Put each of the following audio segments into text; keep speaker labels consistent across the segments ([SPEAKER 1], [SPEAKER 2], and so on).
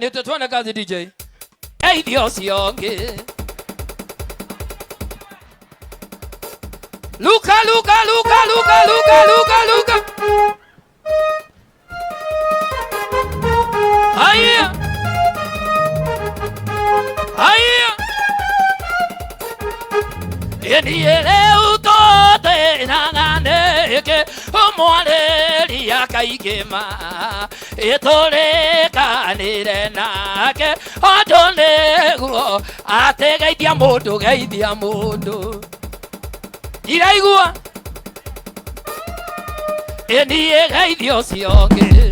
[SPEAKER 1] Nitutwende kazi DJ. Hey Dios yonge. Luka luka luka luka luka luka luka. Haya. Haya. Yeniele utote nanganeke omwaleria kaikema etorekanire nake otoneguo ategeithia mundu geithia mundu iraigua enie geithia ucio ũngĩ.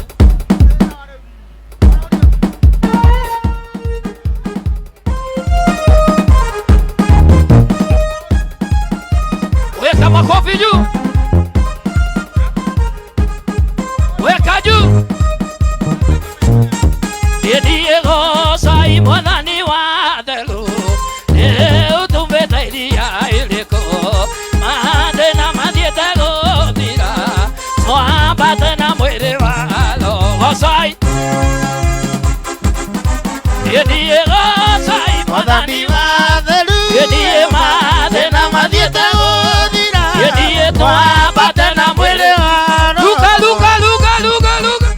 [SPEAKER 1] Weka makofi juu. Weka juu. Ndiye gosa mwanani wa thelu. Utumbete iliko. Mate na mathiete gũthira. Mwambate na mwĩrĩ walo. Gocai. Ndiye gosa mwanani
[SPEAKER 2] wa thelu.
[SPEAKER 1] Ndiye mate na mathiete
[SPEAKER 2] gũthira.
[SPEAKER 1] Ndiye twambate na mwĩrĩ
[SPEAKER 2] walo.
[SPEAKER 1] Luka luka luka luka luka.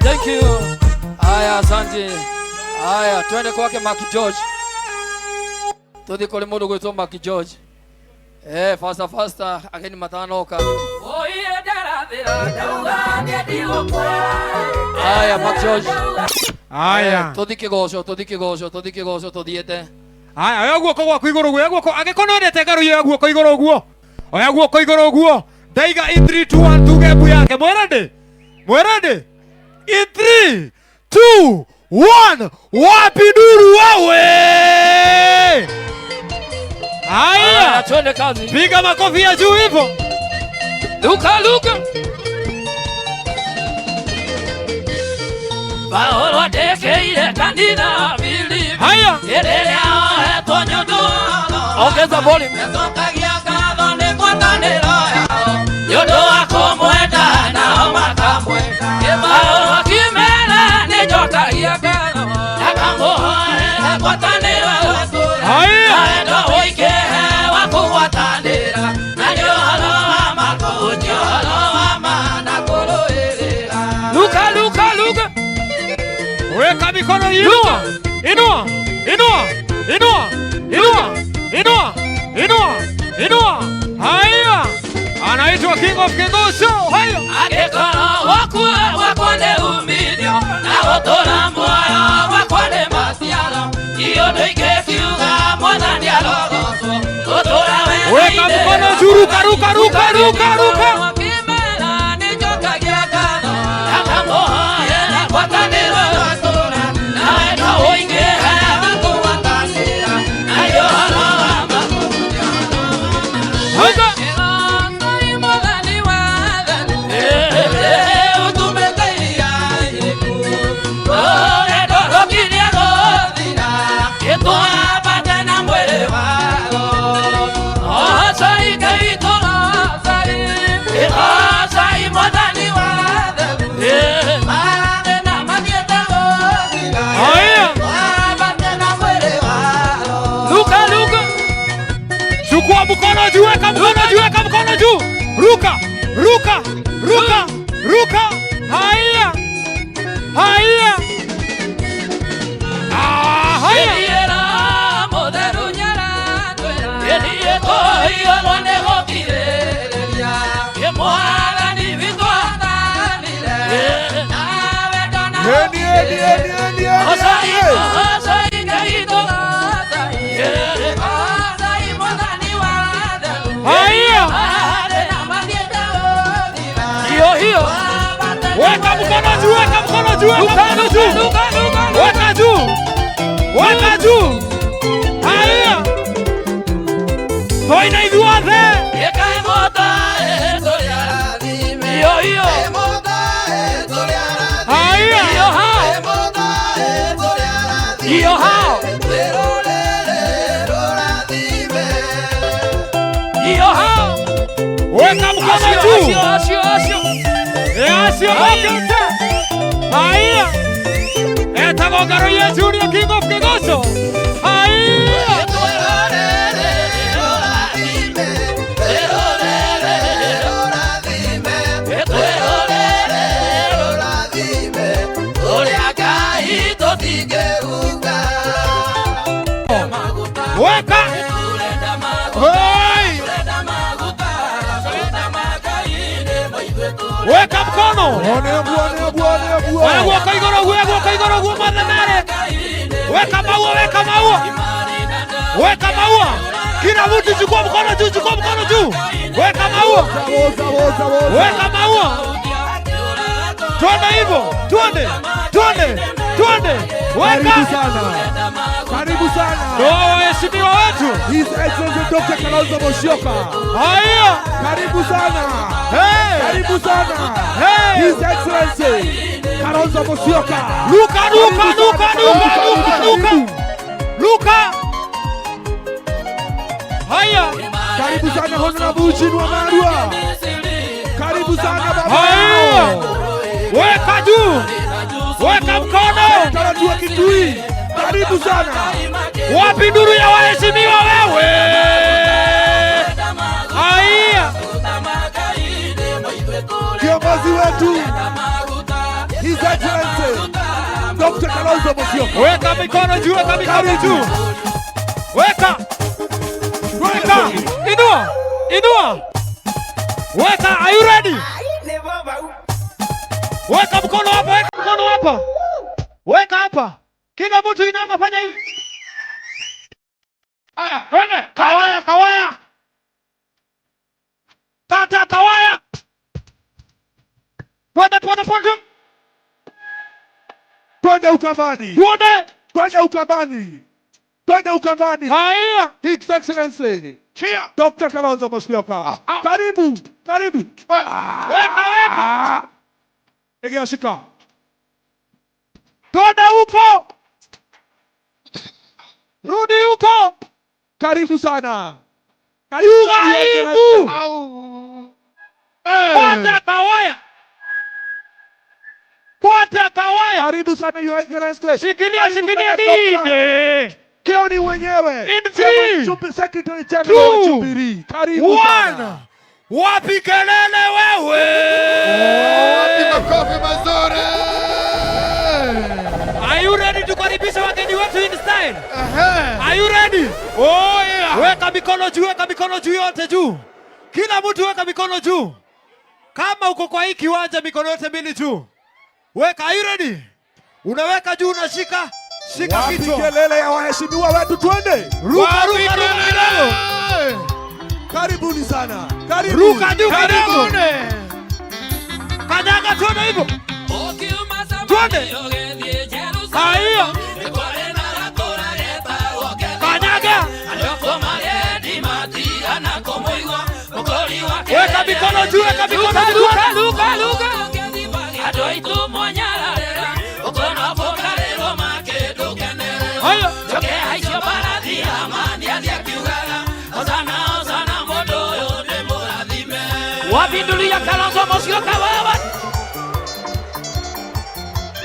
[SPEAKER 1] Thank you. Aya, asante. Aya, twende kwake Mark George. Tuthi kuri mundu gwitwo Mark George. Faster faster ageni matanoka. Aya, Mark George.
[SPEAKER 3] Aya.
[SPEAKER 1] Tuthi kigoco, tuthi kigoco, tuthi kigoco tuthiete.
[SPEAKER 3] Aya, oya guoko gwaku iguru, oya guoko. Angĩkorwo nĩwendete ngaru oya guoko iguru ũguo. Oya guoko iguru ũguo. Ndaiga in 3 2 1 tuge mbu yake. Mwerende. Mwerende. In 3 2 1 wapi nduru wewe? Aya,
[SPEAKER 1] twende kazi.
[SPEAKER 3] Piga makofi ya juu hivyo.
[SPEAKER 1] Luka luka. Paolo atekeire kanitha bili.
[SPEAKER 3] Haya.
[SPEAKER 1] Ĩrĩa ohetwo nĩ ũndũ Ongeza volume. Nĩtũkagia ngatho nĩ ngwatanĩro yao. Nĩ ũndũ wa kũmwenda nao makamwenda. Paolo akĩmera nĩ njokagia ngatho. Akamũhoera ngwatanĩro yaku.
[SPEAKER 3] Haya.
[SPEAKER 1] Na wendo ũingĩhe wa kũgwatanĩra. Na nĩ ũhoro wa ma kũhunjia ũhoro wa ma na kũrũĩrĩra. Luka luka luka.
[SPEAKER 3] Weka mikono inua. Inua. Inua. Inua. Inua. Inua. Inua. Inua. Haya. Anaitwa King of Kingosho. Haya.
[SPEAKER 1] Angĩkorwo wakua wakwa nĩ umithio na gũtũra muoyo wakwa nĩ maciaro ti ũndũ ingĩkiuga mwathani arogocwo gũtũra wega
[SPEAKER 3] Weka mkono juu, ruka ruka ruka ruka ruka.
[SPEAKER 1] Kĩmera nĩ njokagia ngatho akamũhoera ngwatanĩro gatũra na wendo ũingĩhe wa kũgwatanĩra na nĩ ũhoro wa ma.
[SPEAKER 3] Luka. Haya.
[SPEAKER 1] Luka luka.
[SPEAKER 3] Chukua mkono juu, weka mkono juu, weka mkono juu. Ruka, ruka, ruka, ruka. Haya. Haya. Ah, haya. Haya.
[SPEAKER 1] Hiyo hiyo.
[SPEAKER 3] Weka mkono juu, weka mkono juu, weka mkono juu.
[SPEAKER 1] Luka luka.
[SPEAKER 3] Weka juu. Weka juu. Haya. Toina ithuothe.
[SPEAKER 1] Hiyo hiyo.
[SPEAKER 3] Haya.
[SPEAKER 1] Hiyo hao. Hiyo hao.
[SPEAKER 3] Weka mkono
[SPEAKER 1] Acio,
[SPEAKER 3] juu.
[SPEAKER 1] acio, acio, acio.
[SPEAKER 3] Acio mokete. Haya. Etagwo Ngaruiya Junior, King of Kĩgoco. Haya. Weka. Hey. Weka mkono.
[SPEAKER 4] One,
[SPEAKER 3] Oya guoko igũrũ, guoya guoko igũrũ guo mothe merĩ. Weka maua, weka maua. Weka maua. Kila mtu chukua mkono juu, chukua mkono juu. Weka maua.
[SPEAKER 4] Woza, woza, woza.
[SPEAKER 3] Weka maua. Twende hivyo. Twende. Twende. Twende.
[SPEAKER 4] Karibu
[SPEAKER 3] Weka.
[SPEAKER 4] sana. Karibu sana.
[SPEAKER 3] Ndio waheshimiwa wetu.
[SPEAKER 4] His Excellency Dr. Kalonzo Musyoka.
[SPEAKER 3] Haya.
[SPEAKER 4] Karibu sana.
[SPEAKER 3] Hey.
[SPEAKER 4] Karibu sana.
[SPEAKER 3] Hey.
[SPEAKER 4] His Excellency Kalonzo Musyoka.
[SPEAKER 3] Luka, luka, luka, luka, luka, luka. Luka. Haya.
[SPEAKER 4] Karibu sana Honorable Eugene Wamalwa. Karibu sana baba.
[SPEAKER 3] Haya. Weka juu. Weka mkono.
[SPEAKER 4] Taratu wa Kitui. Karibu sana.
[SPEAKER 3] Wapi nduru ya waheshimiwa wewe? Haya.
[SPEAKER 4] Kiongozi wetu His Excellency Dr. Kalonzo Musyoka.
[SPEAKER 3] Weka mikono juu, weka mikono juu. Weka. Weka. Inua. Inua. Weka, are you ready? Weka mkono hapa, weka mkono hapa. Weka hapa. Kila mtu inama, fanya hivi. Aya, twende. Kawaya, kawaya. Tata, kawaya. Twende, twende, twende.
[SPEAKER 4] Twende Ukambani.
[SPEAKER 3] Twende.
[SPEAKER 4] Twende Ukambani. Twende Ukambani.
[SPEAKER 3] Haya.
[SPEAKER 4] His Excellency Dr. Kalonzo Musyoka. Karibu, karibu.
[SPEAKER 3] Weka, weka.
[SPEAKER 4] Egea shika.
[SPEAKER 3] Twende huko. Rudi huko.
[SPEAKER 4] Karibu sana. Karibu.
[SPEAKER 3] Karibu. Kwanza kawaya. Kwanza kawaya.
[SPEAKER 4] Karibu sana, Your Excellency.
[SPEAKER 3] Shikilia,
[SPEAKER 4] Karibu
[SPEAKER 3] shikilia
[SPEAKER 4] sana, Dr.
[SPEAKER 3] nini?
[SPEAKER 4] Kioni wenyewe.
[SPEAKER 3] In three,
[SPEAKER 4] Secretary General wa
[SPEAKER 3] two,
[SPEAKER 4] Jubilee. Karibu sana.
[SPEAKER 3] one. Wapi kelele wewe?
[SPEAKER 2] Wapi makofi mazuri?
[SPEAKER 3] Are you ready tukaribisha wageni wetu in style?
[SPEAKER 2] Ehe.
[SPEAKER 3] Are you ready?
[SPEAKER 2] Oh yeah.
[SPEAKER 3] Weka mikono juu, weka mikono juu yote juu. Kila mtu weka mikono juu. Kama uko kwa hii kiwanja, mikono yote mbili juu. Weka, are you ready? Unaweka juu, unashika, shika
[SPEAKER 4] Wapi
[SPEAKER 3] kichwa.
[SPEAKER 4] kelele ya waheshimiwa wetu, twende.
[SPEAKER 3] Ruka,
[SPEAKER 2] Wapi
[SPEAKER 3] ruka, ruka
[SPEAKER 2] kelele?
[SPEAKER 3] kidogo.
[SPEAKER 4] Karibuni sana. Karibu.
[SPEAKER 3] Ruka juu kidogo.
[SPEAKER 2] Karibuni.
[SPEAKER 3] Kanyaga, twende hivyo. Twende. Haya. Kanyaga. Weka mikono juu, weka mikono juu.
[SPEAKER 1] Luka, luka, luka.
[SPEAKER 3] Haya.
[SPEAKER 1] Wapindulia Kalonzo Musyoka wewe.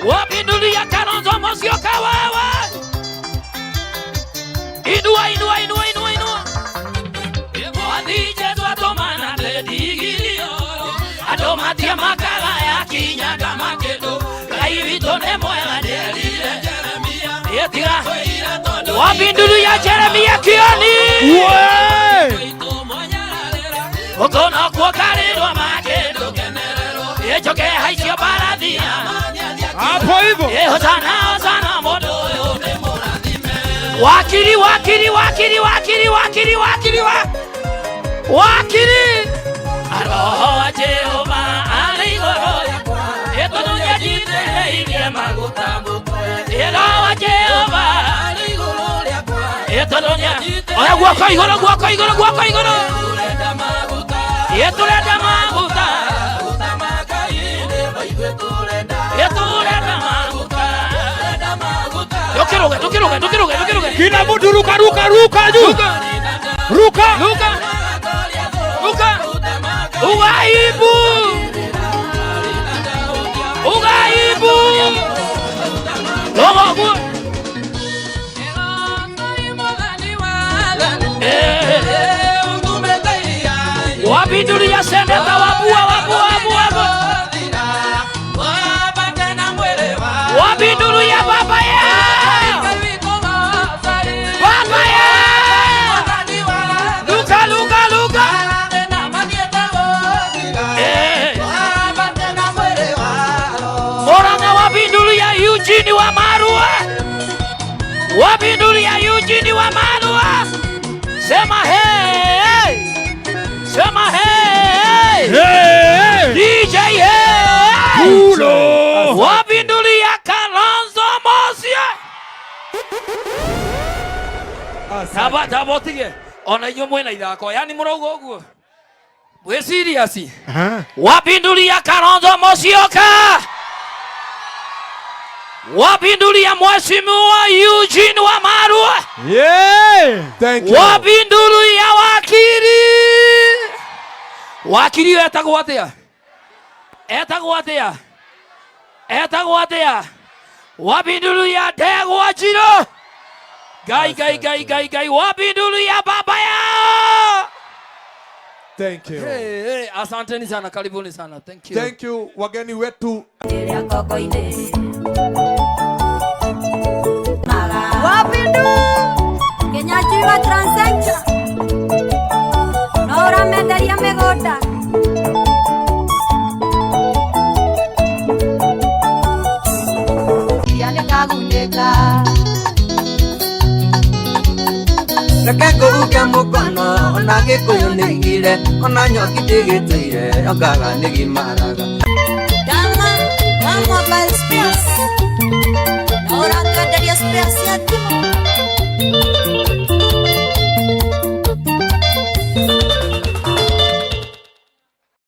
[SPEAKER 1] Wapindulia Kalonzo Musyoka wewe. Inua, inua, inua, inua, inua. Wathije twatũmana ndigilio andũ matie makara ya kinyaga makĩndũ. Ngai witũ nĩ mwega, nderire Jeremia ĩtiga. Wapindulia Jeremia Kioni.
[SPEAKER 3] We!
[SPEAKER 1] Ũkona kuokarĩrwo makĩndũ ĩnjoke haicio mbarathi.
[SPEAKER 3] Hapo hivyo.
[SPEAKER 1] Hosana, hosana, mũndũ ũyũ nĩ mũrathime. Wakiri, wakiri, wakiri, wakiri, wakiri, wakiri, wakiri. Roho wa Jehova arĩ igũrũ rĩakwa, ĩtondũ nĩanjitĩrĩirie maguta mũtwe. Roho wa Jehova arĩ igũrũ rĩakwa, ĩtondũ nĩanjitĩrĩirie. Oya guoko igũrũ, guoko igũrũ, guoko igũrũ. Ĩtũrenda maguta, ĩtũrenda maguta. Ndũkĩrũge, ndũkĩrũge, ndũkĩrũge, ndũkĩrũge.
[SPEAKER 3] Kila mtu ruka, ruka, ruka juu. Ruka.
[SPEAKER 1] Luka, Luka. Ugaibu. Ugaibu. Logo gu. Wapindulia seneta wabua wabua wabua. Wapindulia baba ya. Baba ya. Luka luka luka. Moranga wapindulia Eugene wa Marua. Wapindulia Eugene wa Marua. Sema hey. Sema hey.
[SPEAKER 3] Hey.
[SPEAKER 1] DJ hey.
[SPEAKER 3] Kulo.
[SPEAKER 1] Wapindulia Kalonzo Musyoka. Taba tabotige. Ona inyuĩ mwĩna ithako. Yani mũrauga ũguo. Mwĩ serious. Wapindulia Kalonzo Musyoka. Wapindulia Mheshimiwa Eugene Wamalwa.
[SPEAKER 3] Yeah.
[SPEAKER 4] Thank you.
[SPEAKER 1] Wapindulia wakili. Wakili etagwo atia? Etagwo atia? Etagwo atia? Wapindulia Ndegwa Njirũ. Ngai ngai ngai ngai ngai wapindulia baba yao.
[SPEAKER 4] Thank you.
[SPEAKER 1] Hey, hey, asanteni sana, karibuni sana. Thank you.
[SPEAKER 4] Thank you wageni wetu.
[SPEAKER 5] Wapindu Kinyanjui Transencha no ũramenderia mĩgũnda.
[SPEAKER 6] Reke ngũhuke mũkono ona gĩkũyũ nĩaigire ona nyoki ndĩgĩtũire ongaga nĩgimaraga.
[SPEAKER 5] Dama wa mobile spares no ũratwenderia spares cia thimũ.